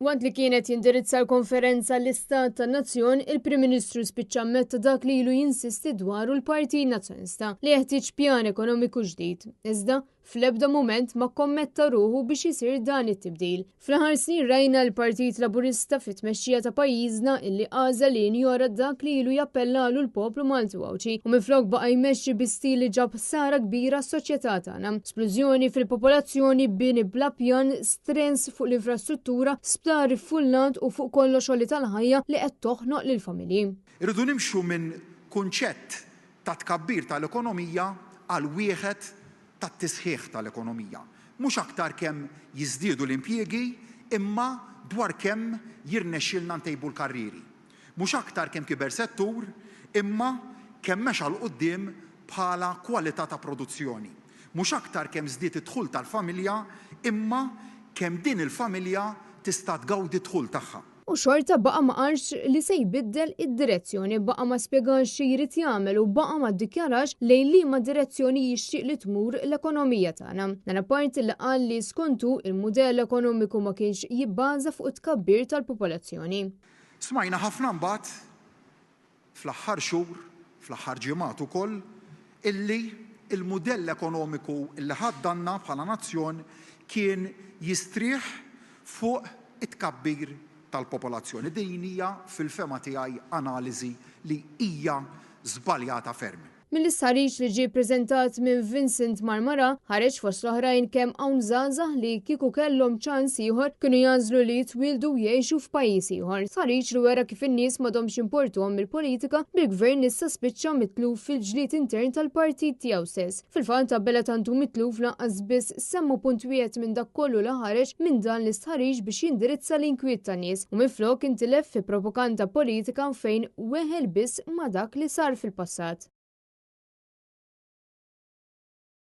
Waqt li kien qed jindirizza l-konferenza l-Istat tan-Nazzjon, il-Prim Ministru spiċċa ammetta dak li ilu jinsisti dwaru l-Partit Nazzjonalista, li jeħtieġ pjan ekonomiku ġdid. Iżda, fl-ebda mument ma kkommetta ruħu biex isir dan it-tibdil. Fl-aħħar snin rajna l-Partit Laburista fit-tmexxija ta' pajjiżna illi għażel li jinjora dak li ilu jappellalu l-poplu Malti u Għawdxi u minflok baqa' jmexxi bi stil li ġab ħsara kbira għas-soċjetà tagħna. Splużjoni fil-popolazzjoni, bini bla pjan, stress fuq l-infrastruttura, sptar iffullat u fuq kollox għoli tal-ħajja li qed toħnoq lill-familji. Irridu nimxu minn kunċett ta' tkabbir tal-ekonomija għal wieħed tat-tisħiħ tal-ekonomija. Mhux aktar kemm jiżdiedu l-impjiegi imma dwar kemm jirnexxielna ntejbu l-karrieri. Mhux aktar kemm kiber settur imma kemm mexa 'l quddiem bħala kwalità ta' produzzjoni. Mhux aktar kemm żdied id-dħul tal-familja imma kemm din il-familja tista' tgawdi d-dħul tagħha. U xorta baqa' ma qalx li se jbiddel id-direzzjoni, baqa' ma spjegax xi jrid jagħmel u baqa' ma ddikjarax lejn liema direzzjoni jixtieq li tmur l-ekonomija tagħna. Dan apparti li qal li skont hu il-mudell ekonomiku ma kienx jibbaża fuq it-tkabbir tal-popolazzjoni. Smajna ħafna mbagħad fl-aħħar xhur, fl-aħħar ġimgħat ukoll, illi l-mudell ekonomiku li ħaddanna bħala nazzjon kien jistrieħ fuq it-tkabbir tal-popolazzjoni. Din hija, fil-fehma tiegħi, analiżi li hija żbaljata ferm. Mill-istħarriġ li ġie ppreżentat minn Vincent Marmara, ħareġ fost l-oħrajn kemm hawn żgħażagħ li kieku kellhom ċans ieħor kienu jagħżlu li jitwieldu u jgħixu f'pajjiż ieħor. Stħarriġ li wera kif in-nies m'għadhomx jimportuhom mill-politika, bil-Gvern issa spiċċa mitluf fil-ġlied intern tal-partit tiegħu stess. Fil-fatt Abela tant hu mitluf lanqas biss semma punt wieħed minn dak kollu li ħareġ minn dan l-istħarriġ biex jindirizza l-inkwiet tan-nies u minflok intilef fi propaganda politika fejn weħel biss ma' dak li sar fil-passat.